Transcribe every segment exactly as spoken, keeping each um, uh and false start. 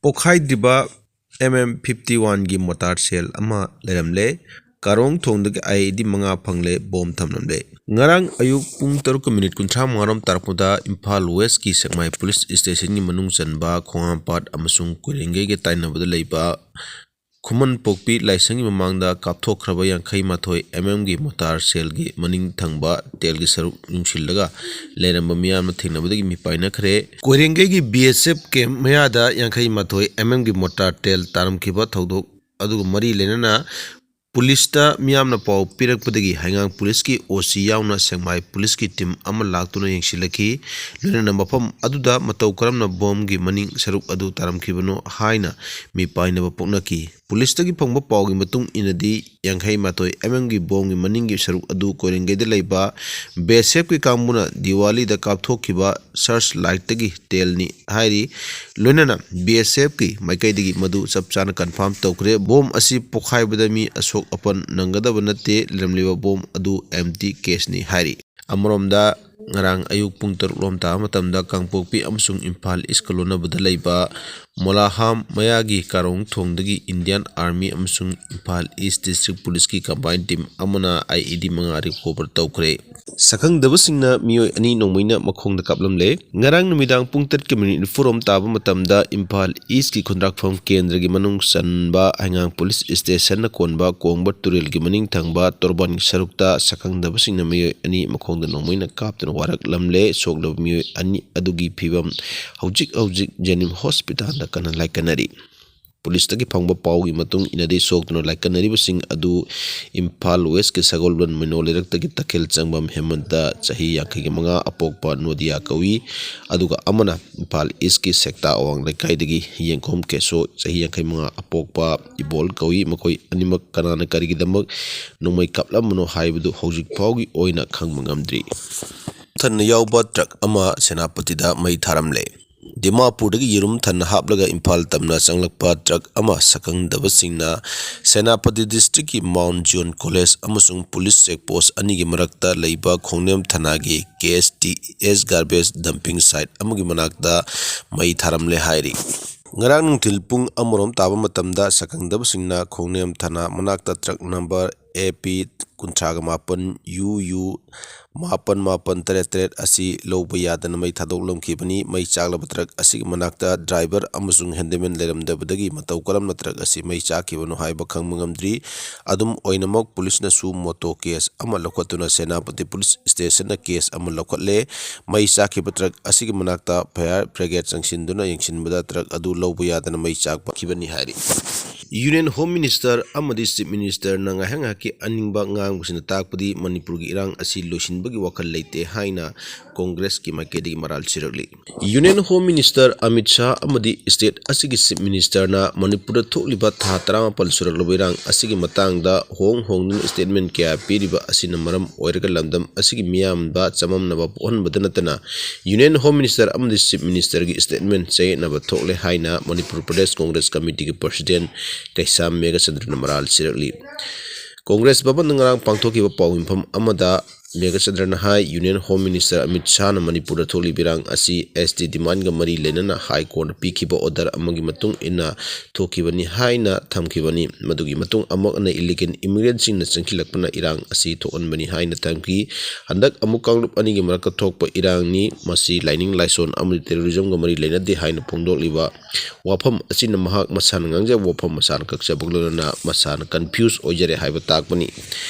ꯄꯣꯈꯥꯏꯗ꯭ꯔꯤꯕ M M fifty ꯋꯥꯟꯒꯤ ꯃꯣꯇꯥꯔ ꯁꯦꯜ ꯑꯃ ꯂꯩꯔꯝꯂꯦ꯫ ꯀꯥꯔꯣꯡ ꯊꯣꯡꯗꯒꯤ ꯑꯥꯏ E ꯗꯤ ꯃꯉꯥ ꯐꯪꯂꯦ, ꯕꯣꯝ ꯊꯝꯂꯝꯂꯦ꯫ ꯉꯔꯥꯡ ꯑꯌꯨꯛ ꯄꯨꯡ ꯇꯔꯨꯛꯀ ꯃꯤꯅꯤꯠ ꯀꯨꯟꯊ꯭ꯔꯥ ꯃꯉꯥꯔꯣꯝ ꯇꯥꯔꯛꯄꯗ ꯏꯝꯐꯥꯜ ꯋꯦꯁꯀꯤ ꯁꯦꯛꯃꯥꯏ ꯄꯨꯂꯤꯁ ꯁ꯭ꯇꯦꯁꯟꯒꯤ ꯃꯅꯨꯡ ꯆꯟꯕ ꯈꯣꯡꯍꯥꯝꯄꯥꯠ ꯑꯃꯁꯨꯡ ꯀꯣꯏꯔꯦꯡꯒꯩꯒ ꯇꯥꯏꯅꯕꯗ ꯂꯩꯕ ꯈꯨꯃꯟ ꯄꯣꯛꯄꯤ ꯂꯥꯏꯁꯪꯒꯤ ꯃꯃꯥꯡꯗ ꯀꯥꯞꯊꯣꯛꯈ꯭ꯔꯕ ꯌꯥꯡꯈꯩ ꯃꯥꯊꯣꯏ ꯑꯦꯝ ꯑꯦꯝꯒꯤ ꯃꯣꯇꯥꯔ ꯁꯦꯜꯒꯤ ꯃꯅꯤꯡ ꯊꯪꯕ ꯇꯦꯜꯒꯤ ꯁꯔꯨꯛ ꯌꯨꯡꯁꯤꯜꯂꯒ ꯂꯩꯔꯝꯕ ꯃꯤꯌꯥꯝꯅ ꯊꯦꯡꯅꯕꯗꯒꯤ ꯃꯤꯄꯥꯏꯅꯈ꯭ꯔꯦ꯫ ꯀꯣꯏꯔꯦꯡꯒꯩꯒꯤ ꯕꯤ ꯑꯦꯁ ꯑꯦꯐ ꯀꯦꯝꯞ ꯃꯌꯥꯗ ꯌꯥꯡꯈꯩ ꯃꯥꯊꯣꯏ ꯑꯦꯝ ꯑꯦꯝꯒꯤ ꯃꯣꯇꯥꯔ ꯇꯦꯜ ꯇꯥꯔꯝꯈꯤꯕ ꯊꯧꯗꯣꯛ ꯑꯗꯨꯒ ꯃꯔꯤ ꯂꯩꯅꯅ ꯄꯨꯂꯤꯁꯇ ꯃꯤꯌꯥꯝꯅ ꯄꯥꯎ ꯄꯤꯔꯛꯄꯗꯒꯤ ꯍꯩꯉꯥꯡ ꯄꯨꯂꯤꯁꯀꯤ ꯑꯣ ꯁꯤ ꯌꯥꯎꯅ ꯁꯦꯛꯃꯥꯏ ꯄꯨꯂꯤꯁꯀꯤ ꯇꯤꯝ ꯑꯃ ꯂꯥꯛꯇꯨꯅ ꯌꯦꯡꯁꯤꯜꯂꯛꯈꯤ꯫ ꯂꯣꯏꯅꯅ ꯃꯐꯝ ꯑꯗꯨꯗ ꯃꯇꯧ ꯀꯔꯝꯅ ꯕꯣꯝꯒꯤ ꯃꯅꯤꯡ ꯁꯔꯨꯛ ꯑꯗꯨ ꯇꯥꯔꯝꯈꯤꯕꯅꯣ ꯍꯥꯏꯅ ꯃꯤꯄꯥꯏꯅꯕ ꯄꯣꯛꯅꯈꯤ꯫ ꯄꯨꯂꯤꯁꯇꯒꯤ ꯐꯪꯕ ꯄꯥꯎꯒꯤ ꯃꯇꯨꯡ ꯏꯟꯅꯗꯤ, ꯌꯥꯡꯈꯩ ꯃꯥꯊꯣꯏ ꯑꯦꯝ ꯑꯦꯝꯒꯤ ꯕꯣꯝꯒꯤ ꯃꯅꯤꯡꯒꯤ ꯁꯔꯨꯛ ꯑꯗꯨ ꯀꯣꯏꯔꯦꯡꯒꯩꯗ ꯂꯩꯕ ꯕꯤ ꯑꯦꯁ ꯑꯦꯐꯀꯤ ꯀꯥꯡꯕꯨꯅ ꯗꯤꯋꯥꯂꯤꯗ ꯀꯥꯞꯊꯣꯛꯈꯤꯕ ꯁꯔꯆ ꯂꯥꯏꯠꯇꯒꯤ ꯇꯦꯜꯅꯤ ꯍꯥꯏꯔꯤ꯫ ꯂꯣꯏꯅꯅ ꯕꯤ ꯑꯦꯁ ꯑꯦꯐꯀꯤ ꯃꯥꯏꯀꯩꯗꯒꯤ ꯃꯗꯨ ꯆꯞ ꯆꯥꯅ ꯀꯟꯐꯥꯔꯝ ꯇꯧꯈ꯭ꯔꯦ꯫ ꯕꯣꯝ ꯑꯁꯤ ꯄꯣꯈꯥꯏꯕꯗ ꯃꯤ ꯑꯁꯣꯛ ꯑꯄꯟ ꯅꯪꯒꯗꯕ ꯅꯠꯇꯦ꯫ ꯂꯩꯔꯝꯂꯤꯕ ꯕꯣꯝ ꯑꯗꯨ ꯑꯦꯝꯇꯤ ꯀꯦꯁꯅꯤ ꯍꯥꯏꯔꯤ꯫ ꯑꯃꯔꯣꯝꯗ, ꯉꯔꯥꯡ ꯑꯌꯨꯛ ꯄꯨꯡ ꯇꯔꯨꯛ ꯂꯣꯝ ꯇꯥꯕ ꯃꯇꯝꯗ ꯀꯥꯡꯄꯣꯛꯄꯤ ꯑꯃꯁꯨꯡ ꯏꯝꯐꯥꯜ ꯏꯁꯀ ꯂꯣꯟꯅꯕꯗ ꯂꯩꯕ ꯃꯣꯂꯥꯍꯥꯝ ꯃꯌꯥꯒꯤ ꯀꯥꯔꯣꯡ ꯊꯣꯡꯗꯒꯤ ꯏꯟꯗꯤꯌꯥꯟ ꯑꯥꯔꯃꯤ ꯑꯃꯁꯨꯡ ꯏꯝꯐꯥꯜ ꯏꯁ ꯗꯤꯁꯇ꯭ꯔꯤꯛ ꯄꯨꯂꯤꯁꯀꯤ ꯀꯝꯕꯥꯏꯟ ꯇꯤꯝ ꯑꯃꯅ ꯑꯥꯏ ꯏ ꯗꯤ ꯃꯉꯥ ꯔꯤꯀꯣꯚꯔ ꯇꯧꯈ꯭ꯔꯦ꯫ ꯁꯛꯈꯪꯗꯕꯁꯤꯡꯅ ꯃꯤꯑꯣꯏ ꯑꯅꯤ ꯅꯣꯡꯃꯩꯅ ꯃꯈꯣꯡꯗ ꯀꯥꯞꯂꯝꯂꯦ꯫ ꯉꯔꯥꯡ ꯅꯨꯃꯤꯗꯥꯡ ꯄꯨꯡ ꯇꯔꯦꯠꯀ ꯃꯤꯅꯤꯠ ꯅꯤꯐꯨꯔꯣꯝ ꯇꯥꯕ ꯃꯇꯝꯗ ꯏꯝꯐꯥꯜ ꯏꯁꯀꯤ ꯈꯨꯟꯗ꯭ꯔꯥꯛꯐꯝ ꯀꯦꯟꯗ꯭ꯔꯒꯤ ꯃꯅꯨꯡ ꯆꯟꯕ ꯍꯩꯉꯥꯡ ꯄꯨꯂꯤꯁ ꯁ꯭ꯇꯦꯁꯟꯅ ꯀꯣꯟꯕ ꯀꯣꯡꯕ ꯇꯨꯔꯦꯜꯒꯤ ꯃꯅꯤꯡ ꯊꯪꯕ ꯇꯣꯔꯕꯥꯟꯒꯤ ꯁꯔꯨꯛꯇ ꯁꯛꯈꯪꯗꯕꯁꯤꯡꯅ ꯃꯤꯑꯣꯏ ꯑꯅꯤ ꯃꯈꯣꯡꯗ ꯅꯣꯡꯃꯩꯅ ꯀꯥꯞꯇꯨꯅ ꯋꯥꯔꯛꯂꯝꯂꯦ꯫ ꯁꯣꯛꯂꯕ ꯃꯤꯑꯣꯏ ꯑꯅꯤ ꯑꯗꯨꯒꯤ ꯐꯤꯕꯝ ꯍꯧꯖꯤꯛ ꯍꯧꯖꯤꯛ ꯖꯦꯅꯤꯝ ꯍꯣꯁꯄꯤꯇꯥꯜꯗ ꯀꯟꯅ ꯂꯥꯏꯀꯠꯅꯔꯤ꯫ ꯄꯨꯂꯤꯁꯇꯒꯤ ꯐꯪꯕ ꯄꯥꯎꯒꯤ ꯃꯇꯨꯡ ꯏꯟꯅꯗꯤ, ꯁꯣꯛꯇꯨꯅ ꯂꯥꯏꯀꯠꯅꯔꯤꯕꯁꯤꯡ ꯑꯗꯨ ꯏꯝꯐꯥꯜ ꯋꯦꯁꯀꯤ ꯁꯒꯣꯜꯕꯟ ꯃꯩꯅꯣ ꯂꯩꯔꯛꯇꯒꯤ ꯇꯈꯦꯜ ꯆꯪꯕꯝ ꯍꯦꯃꯟꯇ, ꯆꯍꯤ ꯌꯥꯡꯈꯩꯒ ꯃꯉꯥ, ꯑꯄꯣꯛꯄ ꯅꯣꯗꯤꯌꯥ ꯀꯧꯏ꯫ ꯑꯗꯨꯒ ꯑꯃꯅ ꯏꯝꯐꯥꯜ ꯏꯁꯀꯤ ꯁꯦꯛꯇꯥ ꯑꯋꯥꯡ ꯂꯩꯀꯥꯏꯗꯒꯤ ꯌꯦꯡꯈꯣꯝ ꯀꯦꯁꯣ, ꯆꯍꯤ ꯌꯥꯡꯈꯩ ꯃꯉꯥ, ꯑꯄꯣꯛꯄ ꯏꯕꯣꯜ ꯀꯧꯏ꯫ ꯃꯈꯣꯏ ꯑꯅꯤꯃꯛ ꯀꯅꯥꯅ ꯀꯔꯤꯒꯤꯗꯃꯛ ꯅꯣꯡꯃꯩ ꯀꯥꯞꯂꯝꯕꯅꯣ ꯍꯥꯏꯕꯗꯨ ꯍꯧꯖꯤꯛ ꯐꯥꯎꯒꯤ ꯑꯣꯏꯅ ꯈꯪꯕ ꯉꯝꯗ꯭ꯔꯤ꯫ ꯊꯟꯅ ꯌꯥꯎꯕ ꯇ꯭ꯔꯛ ꯑꯃ ꯁꯦꯅꯥꯄꯇꯤꯗ ꯃꯩ ꯊꯥꯔꯝꯂꯦ꯫ ꯗꯤꯃꯥꯄꯨꯔꯗꯒꯤ ꯌꯦꯔꯨꯝ ꯊꯟꯅ ꯍꯥꯞꯂꯒ ꯏꯝꯐꯥꯜ ꯇꯝꯅ ꯆꯪꯂꯛꯄ ꯇ꯭ꯔꯛ ꯑꯃ ꯁꯛꯈꯪꯗꯕꯁꯤꯡꯅ ꯁꯦꯅꯥꯄꯇꯤ ꯗꯤꯁꯇ꯭ꯔꯤꯛꯀꯤ ꯃꯥꯎꯟꯠ ꯖꯤꯌꯣꯟ ꯀꯣꯂꯦꯖ ꯑꯃꯁꯨꯡ ꯄꯨꯂꯤꯁ ꯆꯦꯛ ꯄꯣꯁ ꯑꯅꯤꯒꯤ ꯃꯔꯛꯇ ꯂꯩꯕ ꯈꯣꯡꯅꯦꯝ ꯊꯅꯥꯒꯤ ꯀꯦ ꯑꯦꯁ ꯇꯤ ꯑꯦꯁ ꯒꯥꯔꯕꯦꯖ ꯗꯝꯄꯤꯡ ꯁꯥꯏꯠ ꯑꯃꯒꯤ ꯃꯅꯥꯛꯇ ꯃꯩ ꯊꯥꯔꯝꯂꯦ ꯍꯥꯏꯔꯤ꯫ ꯉꯔꯥꯡ ꯅꯨꯡꯊꯤꯜ ꯄꯨꯡ ꯑꯃꯔꯣꯝ ꯇꯥꯕ ꯃꯇꯝꯗ ꯁꯛꯈꯪꯗꯕꯁꯤꯡꯅ ꯈꯣꯡꯅꯦꯝ ꯊꯥꯅ ꯃꯅꯥꯛꯇ ꯇ꯭ꯔꯛ ꯅꯝꯕꯔ A P ꯀꯨꯟꯊ꯭ꯔꯥꯒ ꯃꯥꯄꯟ U U ꯃꯥꯄꯟ ꯃꯥꯄꯟ ꯇꯔꯦꯠ ꯇꯔꯦꯠ ꯑꯁꯤ ꯂꯧꯕ ꯌꯥꯗꯅ ꯃꯩ ꯊꯥꯗꯣꯛꯂꯝꯈꯤꯕꯅꯤ꯫ ꯃꯩ ꯆꯥꯛꯂꯕ ꯇ꯭ꯔꯛ ꯑꯁꯤꯒꯤ ꯃꯅꯥꯛꯇ ꯗ꯭ꯔꯥꯏꯚꯔ ꯑꯃꯁꯨꯡ ꯍꯦꯟꯗꯤꯃꯦꯟ ꯂꯩꯔꯝꯗꯕꯗꯒꯤ ꯃꯇꯧ ꯀꯔꯝꯅ ꯇ꯭ꯔꯛ ꯑꯁꯤ ꯃꯩ ꯆꯥꯛꯈꯤꯕꯅꯣ ꯍꯥꯏꯕ ꯈꯪꯕ ꯉꯝꯗ꯭ꯔꯤ꯫ ꯑꯗꯨꯝ ꯑꯣꯏꯅꯃꯛ, ꯄꯨꯂꯤꯁꯅꯁꯨ ꯃꯣꯇꯣ ꯀꯦꯁ ꯑꯃ ꯂꯧꯈꯠꯇꯨꯅ ꯁꯦꯅꯥꯄꯇꯤ ꯄꯨꯂꯤꯁ ꯁ꯭ꯇꯦꯁꯟꯗ ꯀꯦꯁ ꯑꯃ ꯂꯧꯈꯠꯂꯦ꯫ ꯃꯩ ꯆꯥꯛꯈꯤꯕ ꯇ꯭ꯔꯛ ꯑꯁꯤꯒꯤ ꯃꯅꯥꯛꯇ ꯐꯥꯌꯔ ꯕ꯭ꯔꯤꯒꯦꯗ ꯆꯪꯁꯤꯟꯗꯨꯅ ꯌꯦꯡꯁꯤꯟꯕꯗ ꯇ꯭ꯔꯛ ꯑꯗꯨ ꯂꯧꯕ ꯌꯥꯗꯅ ꯃꯩ ꯆꯥꯛꯄꯈꯤꯕꯅꯤ ꯍꯥꯏꯔꯤ꯫ Union Home Minister ꯑꯃꯗꯤ Chief Ministerꯅ ꯉꯥꯏꯍꯥꯛ ꯉꯥꯏꯍꯥꯛꯀꯤ ꯑꯅꯤꯡꯕ ꯉꯥꯡꯕꯁꯤꯅ ꯇꯥꯛꯄꯗꯤ ꯃꯅꯤꯄꯨꯔꯒꯤ ꯏꯔꯥꯡ ꯑꯁꯤ ꯂꯣꯏꯁꯤꯟꯕꯒꯤ ꯋꯥꯈꯜ ꯂꯩꯇꯦ ꯍꯥꯏꯅ ꯀꯣꯡꯒ꯭ꯔꯦꯁꯀꯤ ꯃꯥꯏꯀꯩꯗꯒꯤ ꯃꯔꯥꯜ ꯁꯤꯔꯛꯂꯤ꯫ Union Home Minister Amit Shah ꯑꯃꯗꯤ state ꯑꯁꯤꯒꯤ Chief Ministerꯅ ꯃꯅꯤꯄꯨꯔꯗ ꯊꯣꯛꯂꯤꯕ ꯊꯥ ꯇꯔꯥꯃꯥꯄꯜ ꯁꯨꯔꯛꯂꯕ ꯏꯔꯥꯡ ꯑꯁꯤꯒꯤ ꯃꯇꯥꯡꯗ ꯍꯣꯡ ꯍꯣꯡꯗꯨꯅ statement ꯀꯌꯥ ꯄꯤꯔꯤꯕ ꯑꯁꯤꯅ ꯃꯔꯝ ꯑꯣꯏꯔꯒ ꯂꯝꯗꯝ ꯑꯁꯤꯒꯤ ꯃꯤꯌꯥꯝꯗ ꯆꯃꯝꯅꯕ ꯄꯣꯛꯍꯟꯕꯗ ꯅꯠꯇꯅ Union Home Minister ꯑꯃꯗꯤ Chief Ministerꯒꯤ statement ꯆꯌꯦꯠꯅꯕ ꯊꯣꯛꯂꯦ ꯍꯥꯏꯅ ꯃꯅꯤꯄꯨꯔ ꯄ꯭ꯔꯗꯦꯁ ꯀꯣꯡꯒ꯭ꯔꯦꯁ ꯀꯃꯤꯇꯤꯒꯤ President ꯀꯩꯁꯥꯝ ꯃꯦꯘꯆꯟꯗ꯭ꯔꯅ ꯃꯔꯥꯜ ꯁꯤꯔꯛꯂꯤ꯫ ꯀꯣꯡꯒ꯭ꯔꯦꯁ ꯚꯕꯟꯗ ꯉꯔꯥꯡ ꯄꯥꯡꯊꯣꯛꯈꯤꯕ ꯄꯥꯎ ꯃꯤꯐꯝ ꯑꯃꯗ ꯃꯦꯘꯆꯟꯗ꯭ꯔꯅ ꯍꯥꯏ, Union Home Minister ꯑꯃꯤꯠ ꯁꯥꯍꯅ ꯃꯅꯤꯄꯨꯔꯗ ꯊꯣꯛꯂꯤꯕ ꯏꯔꯥꯡ ꯑꯁꯤ S T demandꯒ ꯃꯔꯤ ꯂꯩꯅꯅ High Courtꯅ ꯄꯤꯈꯤꯕ order ꯑꯃꯒꯤ ꯃꯇꯨꯡ ꯏꯟꯅ ꯊꯣꯛꯈꯤꯕꯅꯤ ꯍꯥꯏꯅ ꯊꯝꯈꯤꯕꯅꯤ꯫ ꯃꯗꯨꯒꯤ ꯃꯇꯨꯡ ꯑꯃꯨꯛ ꯍꯟꯅ illegal immigrantꯁꯤꯡꯅ ꯆꯪꯁꯤꯜꯂꯛꯄꯅ ꯏꯔꯥꯡ ꯑꯁꯤ ꯊꯣꯛꯍꯟꯕꯅꯤ ꯍꯥꯏꯅ ꯊꯝꯈꯤ꯫ ꯍꯟꯗꯛ ꯑꯃꯨꯛ ꯀꯥꯡꯂꯨꯞ ꯑꯅꯤꯒꯤ ꯃꯔꯛꯇ ꯊꯣꯛꯄ ꯏꯔꯥꯡꯅꯤ꯫ ꯃꯁꯤ ꯂꯥꯏꯅꯤꯡ ꯂꯥꯏꯁꯣꯟ ꯑꯃꯗꯤ terrorismꯒ ꯃꯔꯤ ꯂꯩꯅꯗꯦ ꯍꯥꯏꯅ ꯐꯣꯡꯗꯣꯛꯂꯤꯕ ꯋꯥꯐꯝ ꯑꯁꯤꯅ ꯃꯍꯥꯛ ꯃꯁꯥꯅ ꯉꯥꯡꯖꯕ ꯋꯥꯐꯝ ꯃꯁꯥꯅ ꯀꯛꯆꯕꯒ ꯂꯣꯏꯅꯅ ꯃꯁꯥꯅ confuse ꯑꯣꯏꯖꯔꯦ ꯍꯥꯏꯕ ꯇꯥꯛꯄꯅꯤ꯫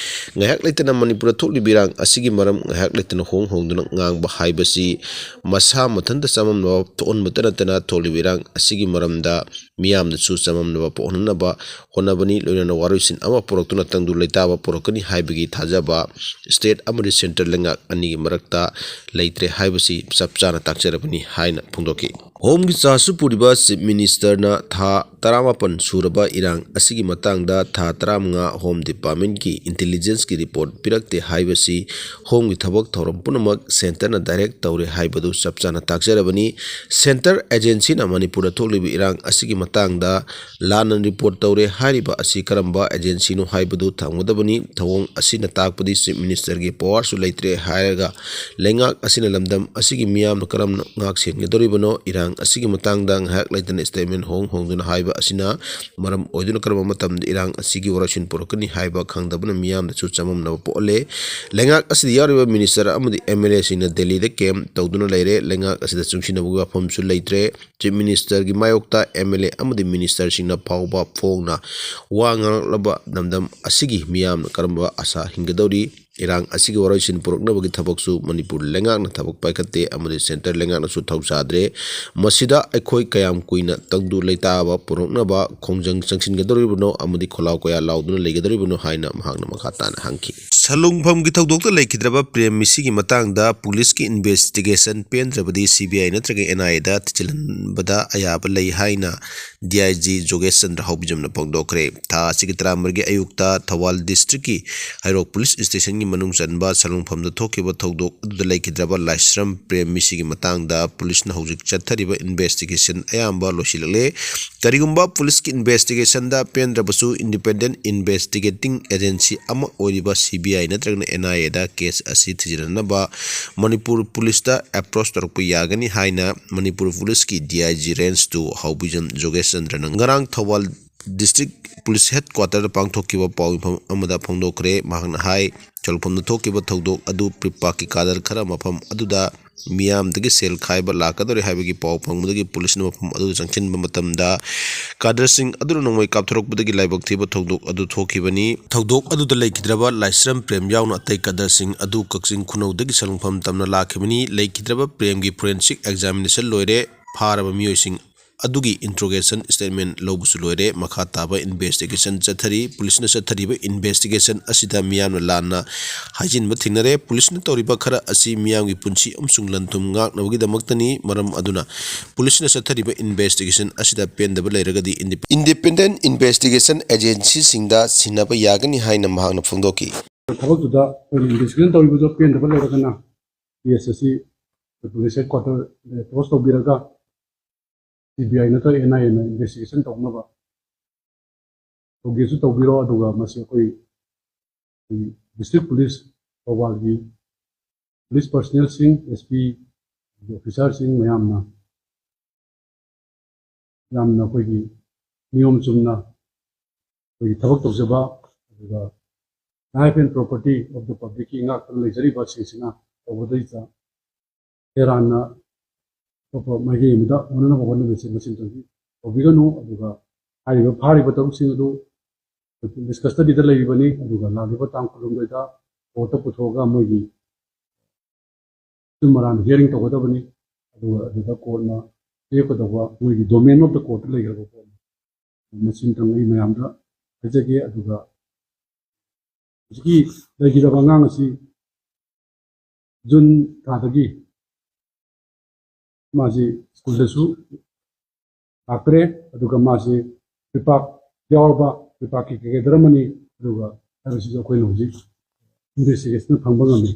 ꯉꯥꯏꯍꯥꯛ ꯂꯩꯇꯅ ꯃꯅꯤꯄꯨꯔꯗ ꯊꯣꯛꯂꯤꯕ ꯏꯔꯥꯡ ꯑꯁꯤꯒꯤ ꯃꯔꯝ ꯉꯥꯏꯍꯥꯛ ꯂꯩꯇꯅ ꯍꯣꯡ ꯍꯣꯡꯗꯨꯅ ꯉꯥꯡꯕ ꯍꯥꯏꯕꯁꯤ ꯃꯁꯥ ꯃꯊꯟꯇ ꯆꯃꯝꯅꯕ ꯊꯣꯛꯍꯟꯕꯇ ꯅꯠꯇꯅ ꯊꯣꯛꯂꯤꯕ ꯏꯔꯥꯡ ꯑꯁꯤꯒꯤ ꯃꯔꯝꯗ ꯃꯤꯌꯥꯝꯗꯁꯨ ꯆꯃꯝꯅꯕ ꯄꯣꯛꯍꯟꯅꯕ ꯍꯣꯠꯅꯕꯅꯤ꯫ ꯂꯣꯏꯅꯅ ꯋꯥꯔꯣꯏꯁꯤꯟ ꯑꯃ ꯄꯨꯔꯛꯇꯨꯅ ꯇꯪꯗꯨ ꯂꯩꯇꯥꯕ ꯄꯨꯔꯛꯀꯅꯤ ꯍꯥꯏꯕꯒꯤ ꯊꯥꯖꯕ state ꯑꯃꯗꯤ central ꯂꯩꯉꯥꯛ ꯑꯅꯤꯒꯤ ꯃꯔꯛꯇ ꯂꯩꯇ꯭ꯔꯦ ꯍꯥꯏꯕꯁꯤ ꯆꯞ ꯆꯥꯅ ꯇꯥꯛꯆꯔꯕꯅꯤ ꯍꯥꯏꯅ ꯐꯣꯡꯗꯣꯛꯈꯤ꯫ Homeꯒꯤ ꯆꯥꯁꯨ ꯄꯨꯔꯤꯕ Chief Ministerꯅ ꯊꯥ ꯇꯔꯥꯃꯥꯄꯟ ꯁꯨꯔꯕ ꯏꯔꯥꯡ ꯑꯁꯤꯒꯤ ꯃꯇꯥꯡꯗ ꯊꯥ ꯇꯔꯥꯃꯉꯥ Home Departmentꯀꯤ intelligenceꯀꯤ report ꯄꯤꯔꯛꯇꯦ ꯍꯥꯏꯕꯁꯤ Homeꯒꯤ ꯊꯕꯛ ꯊꯧꯔꯝ ꯄꯨꯝꯅꯃꯛ centreꯅ direct ꯇꯧꯔꯦ ꯍꯥꯏꯕꯗꯨ ꯆꯞ ꯆꯥꯅ ꯇꯥꯛꯆꯔꯕꯅꯤ꯫ Centre agencyꯅ ꯃꯅꯤꯄꯨꯔꯗ ꯊꯣꯛꯂꯤꯕ ꯏꯔꯥꯡ ꯑꯁꯤꯒꯤ ꯃꯇꯥꯡꯗ ꯂꯥꯟꯅ ꯔꯤꯄꯣꯔꯠ ꯇꯧꯔꯦ ꯍꯥꯏꯔꯤꯕ ꯑꯁꯤ ꯀꯔꯝꯕ ꯑꯦꯖꯦꯟꯁꯤꯅꯣ ꯍꯥꯏꯕꯗꯨ ꯊꯝꯒꯗꯕꯅꯤ꯫ ꯊꯧꯑꯣꯡ ꯑꯁꯤꯅ ꯇꯥꯛꯄꯗꯤ ꯆꯤꯐ ꯃꯤꯅꯤꯁꯇꯔꯒꯤ ꯄꯋꯥꯔꯁꯨ ꯂꯩꯇ꯭ꯔꯦ ꯍꯥꯏꯔꯒ ꯂꯩꯉꯥꯛ ꯑꯁꯤꯅ ꯂꯝꯗꯝ ꯑꯁꯤꯒꯤ ꯃꯤꯌꯥꯝꯅ ꯀꯔꯝꯅ ꯉꯥꯛ ꯁꯦꯟꯒꯗꯧꯔꯤꯕꯅꯣ? ꯏꯔꯥꯡ ꯑꯁꯤꯒꯤ ꯃꯇꯥꯡꯗ ꯉꯥꯏꯍꯥꯛ ꯂꯩꯇꯅ ꯁ꯭ꯇꯦꯠꯃꯦꯟ ꯍꯣꯡ ꯍꯣꯡꯗꯨꯅ ꯍꯥꯏꯕ ꯑꯁꯤꯅ ꯃꯔꯝ ꯑꯣꯏꯗꯨꯅ ꯀꯔꯝꯕ ꯃꯇꯝꯗ ꯏꯔꯥꯡ ꯑꯁꯤꯒꯤ ꯋꯥꯔꯣꯏꯁꯤꯟ ꯄꯨꯔꯛꯀꯅꯤ ꯍꯥꯏꯕ ꯈꯪꯗꯕꯅ ꯃꯤꯌꯥꯝꯗꯁꯨ ꯆꯃꯝꯅꯕ ꯄꯣꯛꯍꯜꯂꯦ꯫ ꯂꯩꯉꯥꯛ ꯑꯁꯤꯗ ꯌꯥꯎꯔꯤꯕ ꯃꯤꯅꯤꯁꯇꯔ ꯑꯃꯗꯤ ꯑꯦꯝ ꯑꯦꯜ ꯑꯦꯁꯤꯡꯅ ꯗꯦꯜꯂꯤꯗ ꯀꯦꯝꯞ ꯇꯧꯗꯨꯅ ꯂꯩꯔꯦ꯫ ꯂꯩꯉꯥꯛ ꯑꯁꯤꯗ ꯆꯨꯡꯁꯤꯟꯅꯕꯒꯤ ꯋꯥꯐꯝꯁꯨ ꯂꯩꯇ꯭ꯔꯦ꯫ ꯆꯤꯐ ꯃꯤꯅꯤꯁꯇꯔꯒꯤ ꯃꯥꯌꯣꯛꯇ ꯑꯦꯝ ꯑꯦꯜ ꯑꯦ ꯑꯃꯗꯤ ꯃꯤꯅꯤꯁꯇꯔꯁꯤꯡꯅ ꯐꯥꯎꯕ ꯐꯣꯡꯅ ꯋꯥ ꯉꯥꯡꯂꯛꯂꯕ ꯂꯝꯗꯝ ꯑꯁꯤꯒꯤ ꯃꯤꯌꯥꯝꯅ ꯀꯔꯝꯕ ꯑꯥꯁꯥ ꯍꯤꯡꯒꯗꯧꯔꯤ? ꯏꯔꯥꯡ ꯑꯁꯤꯒꯤ ꯋꯥꯔꯣꯏꯁꯤꯟ ꯄꯨꯔꯛꯅꯕꯒꯤ ꯊꯕꯛꯁꯨ ꯃꯅꯤꯄꯨꯔ ꯂꯩꯉꯥꯛꯅ ꯊꯕꯛ ꯄꯥꯏꯈꯠꯇꯦ ꯑꯃꯗꯤ ꯁꯦꯟꯇꯔ ꯂꯩꯉꯥꯛꯅꯁꯨ ꯊꯧꯁꯥꯗ꯭ꯔꯦ꯫ ꯃꯁꯤꯗ ꯑꯩꯈꯣꯏ ꯀꯌꯥꯝ ꯀꯨꯏꯅ ꯇꯪꯗꯨ ꯂꯩꯇꯥꯕ ꯄꯨꯔꯛꯅꯕ ꯈꯣꯡꯖꯪ ꯆꯪꯁꯤꯟꯒꯗꯧꯔꯤꯕꯅꯣ ꯑꯃꯗꯤ ꯈꯣꯜꯂꯥꯎ ꯀꯌꯥ ꯂꯥꯎꯗꯨꯅ ꯂꯩꯒꯗꯧꯔꯤꯕꯅꯣ ꯍꯥꯏꯅ ꯃꯍꯥꯛꯅ ꯃꯈꯥ ꯇꯥꯅ ꯍꯪꯈꯤ꯫ ꯁꯂꯨꯡꯐꯝꯒꯤ ꯊꯧꯗꯣꯛꯇ ꯂꯩꯈꯤꯗ꯭ꯔꯕ ꯄ꯭ꯔꯦꯝ ꯃꯤꯁꯤꯒꯤ ꯃꯇꯥꯡꯗ ꯄꯨꯂꯤꯁꯀꯤ ꯏꯟꯚꯦꯁꯇꯤꯒꯦꯁꯟ ꯄꯦꯟꯗ꯭ꯔꯕꯗꯤ ꯁꯤ ꯕꯤ ꯑꯥꯏ ꯅꯠꯇ꯭ꯔꯒ ꯑꯦꯟ ꯑꯥꯏ ꯑꯦꯗ ꯊꯤꯖꯤꯜꯍꯟꯕꯗ ꯑꯌꯥꯕ ꯂꯩ ꯍꯥꯏꯅ ꯗꯤ ꯑꯥꯏ ꯖꯤ ꯖꯣꯒꯦꯁ ꯆꯟꯗ꯭ꯔ ꯍꯥꯎꯕꯤꯖꯝꯅ ꯐꯣꯡꯗꯣꯛꯈ꯭ꯔꯦ꯫ ꯊꯥ ꯑꯁꯤꯒꯤ ꯇꯔꯥꯃꯔꯤꯒꯤ ꯑꯌꯨꯛꯇ ꯊꯧꯕꯥꯜ ꯗꯤꯁꯇ꯭ꯔꯤꯛꯀꯤ ꯍꯩꯔꯣꯛ ꯄꯨꯂꯤꯁ ꯁ꯭ꯇꯦꯁꯟꯒꯤ ꯃꯅꯨꯡ ꯆꯟꯕ ꯁꯂꯨꯡꯐꯝꯗ ꯊꯣꯛꯈꯤꯕ ꯊꯧꯗꯣꯛ ꯑꯗꯨꯗ ꯂꯩꯈꯤꯗ꯭ꯔꯕ ꯂꯥꯏꯁ꯭ꯔꯝ ꯄ꯭ꯔꯦꯝ ꯃꯤꯁꯤꯒꯤ ꯃꯇꯥꯡꯗ ꯄꯨꯂꯤꯁꯅ ꯍꯧꯖꯤꯛ ꯆꯠꯊꯔꯤꯕ ꯏꯟꯚꯦꯁꯇꯤꯒꯦꯁꯟ ꯑꯌꯥꯝꯕ ꯂꯣꯏꯁꯤꯜꯂꯛꯂꯦ꯫ ꯀꯔꯤꯒꯨꯝꯕ ꯄꯨꯂꯤꯁꯀꯤ ꯏꯟꯚꯦꯁꯇꯤꯒꯦꯁꯟꯗ ꯄꯦꯟꯗ꯭ꯔꯕꯁꯨ, ꯏꯟꯗꯤꯄꯦꯟꯗꯦꯟꯠ ꯏꯟꯚꯦꯁꯇꯤꯒꯦꯇꯤꯡ ꯑꯦꯖꯦꯟꯁꯤ ꯑꯃ ꯑꯣꯏꯔꯤꯕ ꯁꯤ ꯕꯤ ꯑꯥꯏ ꯅꯠꯇ꯭ꯔꯒꯅ ꯑꯦꯟ ꯑꯥꯏ ꯑꯦꯗ ꯀꯦꯁ ꯑꯁꯤ ꯊꯤꯖꯤꯟꯅꯅꯕ ꯃꯅꯤꯄꯨꯔ ꯄꯨꯂꯤꯁꯇ ꯑꯦꯄ꯭ꯔꯣꯆ ꯇꯧꯔꯛꯄ ꯌꯥꯒꯅꯤ ꯍꯥꯏꯅ ꯃꯅꯤꯄꯨꯔ ꯄꯨꯂꯤꯁꯀꯤ D I G range two Haobijam ꯖꯣꯒꯦꯁ ꯆꯟꯗ꯭ꯔꯅ ꯉꯔꯥꯡ ꯊꯧꯕꯥꯜ ꯗꯤꯁꯇ꯭ꯔꯤꯛ ꯄꯨꯂꯤꯁ ꯍꯦꯗꯀ꯭ꯋꯥꯇꯔꯗ ꯄꯥꯡꯊꯣꯛꯈꯤꯕ ꯄꯥꯎ ꯃꯤꯐꯝ ꯑꯃꯗ ꯐꯣꯡꯗꯣꯛꯈ꯭ꯔꯦ꯫ ꯃꯍꯥꯛꯅ ꯍꯥꯏ, ꯁꯂꯨꯡꯐꯝꯗ ꯊꯣꯛꯈꯤꯕ ꯊꯧꯗꯣꯛ ꯑꯗꯨ ꯄ꯭ꯔꯤꯄꯥꯛꯀꯤ ꯀꯥꯗꯔ ꯈꯔ ꯃꯐꯝ ꯑꯗꯨꯗ ꯃꯤꯌꯥꯝꯗꯒꯤ ꯁꯦꯜ ꯈꯥꯏꯕ ꯂꯥꯛꯀꯗꯧꯔꯦ ꯍꯥꯏꯕꯒꯤ ꯄꯥꯎ ꯐꯪꯕꯗꯒꯤ ꯄꯨꯂꯤꯁꯅ ꯃꯐꯝ ꯑꯗꯨꯗ ꯆꯪꯁꯤꯟꯕ ꯃꯇꯝꯗ ꯀꯥꯗꯔꯁꯤꯡ ꯑꯗꯨꯅ ꯅꯣꯡꯃꯩ ꯀꯥꯞꯊꯣꯔꯛꯄꯗꯒꯤ ꯂꯥꯏꯕꯛ ꯊꯤꯕ ꯊꯧꯗꯣꯛ ꯑꯗꯨ ꯊꯣꯛꯈꯤꯕꯅꯤ꯫ ꯊꯧꯗꯣꯛ ꯑꯗꯨꯗ ꯂꯩꯈꯤꯗ꯭ꯔꯕ ꯂꯥꯏꯁ꯭ꯔꯝ ꯄ꯭ꯔꯦꯝ ꯌꯥꯎꯅ ꯑꯇꯩ ꯀꯥꯗꯔꯁꯤꯡ ꯑꯗꯨ ꯀꯛꯆꯤꯡ ꯈꯨꯅꯧꯗꯒꯤ ꯁꯂꯨꯡꯐꯝ ꯇꯝꯅ ꯂꯥꯛꯈꯤꯕꯅꯤ꯫ ꯂꯩꯈꯤꯗ꯭ꯔꯕ ꯄ꯭ꯔꯦꯝꯒꯤ ꯐꯣꯔꯦꯟꯁꯤꯛ ꯑꯦꯛꯖꯥꯃꯤꯅꯦꯁꯟ ꯂꯣꯏꯔꯦ꯫ ꯐꯥꯔꯕ ꯃꯤꯑꯣꯏꯁꯤꯡ ꯑꯗꯨꯒꯤ ꯏꯟꯇ꯭ꯔꯣꯒꯦꯁꯟ ꯁ꯭ꯇꯦꯠꯃꯦꯟ ꯂꯧꯕꯁꯨ ꯂꯣꯏꯔꯦ꯫ ꯃꯈꯥ ꯇꯥꯕ ꯏꯟꯚꯦꯁꯇꯤꯒꯦꯁꯟ ꯆꯠꯊꯔꯤ꯫ ꯄꯨꯂꯤꯁꯅ ꯆꯠꯊꯔꯤꯕ ꯏꯟꯚꯦꯁꯇꯤꯒꯦꯁꯟ ꯑꯁꯤꯗ ꯃꯤꯌꯥꯝꯅ ꯂꯥꯟꯅ ꯍꯥꯏꯖꯤꯟꯕ ꯊꯦꯡꯅꯔꯦ꯫ ꯄꯨꯂꯤꯁꯅ ꯇꯧꯔꯤꯕ ꯈꯔ ꯑꯁꯤ ꯃꯤꯌꯥꯝꯒꯤ ꯄꯨꯟꯁꯤ ꯑꯃꯁꯨꯡ ꯂꯟ ꯊꯨꯝ ꯉꯥꯛꯅꯕꯒꯤꯗꯃꯛꯇꯅꯤ꯫ ꯃꯔꯝ ꯑꯗꯨꯅ ꯄꯨꯂꯤꯁꯅ ꯆꯠꯊꯔꯤꯕ ꯏꯟꯚꯦꯁꯇꯤꯒꯦꯁꯟ ꯑꯁꯤꯗ ꯄꯦꯟꯗꯕ ꯂꯩꯔꯒꯗꯤ ꯏꯟꯗꯤꯄꯦꯟꯗꯦꯟꯠ ꯏꯟꯚꯦꯁꯇꯤꯒꯦꯁꯟ ꯑꯦꯖꯦꯟꯁꯤꯁꯤꯡꯗ ꯁꯤꯟꯅꯕ ꯌꯥꯒꯅꯤ ꯍꯥꯏꯅ ꯃꯍꯥꯛꯅ ꯐꯣꯡꯗꯣꯛꯈꯤ꯫ ꯊꯕꯛꯇꯨꯗ ꯑꯩꯈꯣꯏꯅ ꯏꯟꯚꯦꯁꯇꯤꯒꯦꯁꯟ ꯇꯧꯔꯤꯕꯗꯣ ꯄꯦꯟꯗꯕ ꯂꯩꯔꯒꯅ ꯀꯦꯁ ꯑꯁꯤ ꯄꯨꯂꯤꯁ ꯍꯦꯗꯀ꯭ꯋꯥꯇꯔꯗ ꯑꯦꯄ꯭ꯔꯣꯆ ꯇꯧꯕꯤꯔꯒ ꯁꯤ ꯕꯤ ꯑꯥꯏ ꯅꯠꯇ꯭ꯔꯒ ꯑꯦꯟ ꯑꯥꯏ ꯑꯦꯅ ꯏꯟꯚꯦꯁꯇꯤꯒꯦꯁꯟ ꯇꯧꯅꯕ ꯇꯧꯒꯦꯁꯨ ꯇꯧꯕꯤꯔꯣ꯫ ꯑꯗꯨꯒ ꯃꯁꯤ ꯑꯩꯈꯣꯏ, ꯑꯩꯈꯣꯏ ꯗꯤꯁꯇ꯭ꯔꯤꯛ ꯄꯨꯂꯤꯁ ꯊꯧꯕꯥꯜꯒꯤ ꯄꯨꯂꯤꯁ ꯄꯔꯁꯅꯦꯜꯁꯤꯡ, ꯑꯦꯁ ꯄꯤ ꯑꯣꯐꯤꯁꯥꯔꯁꯤꯡ ꯃꯌꯥꯝꯅ ꯌꯥꯝꯅ ꯑꯩꯈꯣꯏꯒꯤ ꯅꯤꯌꯣꯝ ꯆꯨꯝꯅ ꯑꯩꯈꯣꯏꯒꯤ ꯊꯕꯛ ꯇꯧꯖꯕ, ꯑꯗꯨꯒ life and property of the publicꯀꯤ ꯉꯥꯛꯇꯨꯅ ꯂꯩꯖꯔꯤꯕꯁꯤꯡꯁꯤꯅ ꯇꯧꯕꯗꯩꯗ ꯇꯦꯔꯥꯟꯅ ꯑꯇꯣꯞꯄ ꯃꯥꯏꯀꯩ ꯑꯃꯗ ꯑꯣꯟꯅꯅꯕ ꯍꯣꯠꯅꯕꯁꯦ ꯃꯁꯤꯃꯇꯪꯗꯤ ꯇꯧꯕꯤꯒꯅꯨ꯫ ꯑꯗꯨꯒ ꯍꯥꯏꯔꯤꯕ ꯐꯥꯔꯤꯕ ꯇꯔꯨꯛꯁꯤꯡ ꯑꯗꯨ ꯄꯨꯂꯤꯁ ꯀꯁꯇꯗꯤꯗ ꯂꯩꯔꯤꯕꯅꯤ꯫ ꯑꯗꯨꯒ ꯂꯥꯛꯂꯤꯕ ꯇꯥꯡ ꯀꯨꯟꯍꯨꯝꯗꯣꯏꯗ ꯀꯣꯔꯠꯇ ꯄꯨꯊꯣꯛꯑꯒ ꯃꯣꯏꯒꯤ ꯑꯆꯨꯝ ꯑꯔꯥꯟ ꯍꯤꯌꯥꯔꯤꯡ ꯇꯧꯒꯗꯕꯅꯤ꯫ ꯑꯗꯨꯒ ꯑꯗꯨꯗ ꯀꯣꯔꯠꯅ ꯂꯦꯞꯀꯗꯧꯕ ꯃꯣꯏꯒꯤ domain of the courtꯇ ꯂꯩꯈ꯭ꯔꯕ ꯄꯣꯠꯅꯤ꯫ ꯃꯁꯤꯃꯇꯪ ꯑꯩ ꯃꯌꯥꯝꯗ ꯍꯥꯏꯖꯒꯦ꯫ ꯑꯗꯨꯒ ꯍꯧꯖꯤꯛꯀꯤ ꯂꯩꯈꯤꯗꯕ ꯑꯉꯥꯡ ꯑꯁꯤ ꯖꯨꯟ ꯊꯥꯗꯒꯤ ꯃꯥꯁꯤ ꯁ꯭ꯀꯨꯜꯗꯁꯨ ꯂꯥꯛꯇ꯭ꯔꯦ꯫ ꯑꯗꯨꯒ ꯃꯥꯁꯤ ꯄꯤꯄꯥꯛ ꯌꯥꯎꯔꯕ ꯄꯤꯄꯥꯛꯀꯤ ꯀꯦꯀꯦꯗꯔ ꯑꯃꯅꯤ꯫ ꯑꯗꯨꯒ ꯍꯥꯏꯕꯁꯤꯁꯨ ꯑꯩꯈꯣꯏꯅ ꯍꯧꯖꯤꯛ ꯏꯟꯚꯦꯁꯇꯤꯒꯦꯁꯟ ꯐꯪꯕ ꯉꯝꯃꯤ꯫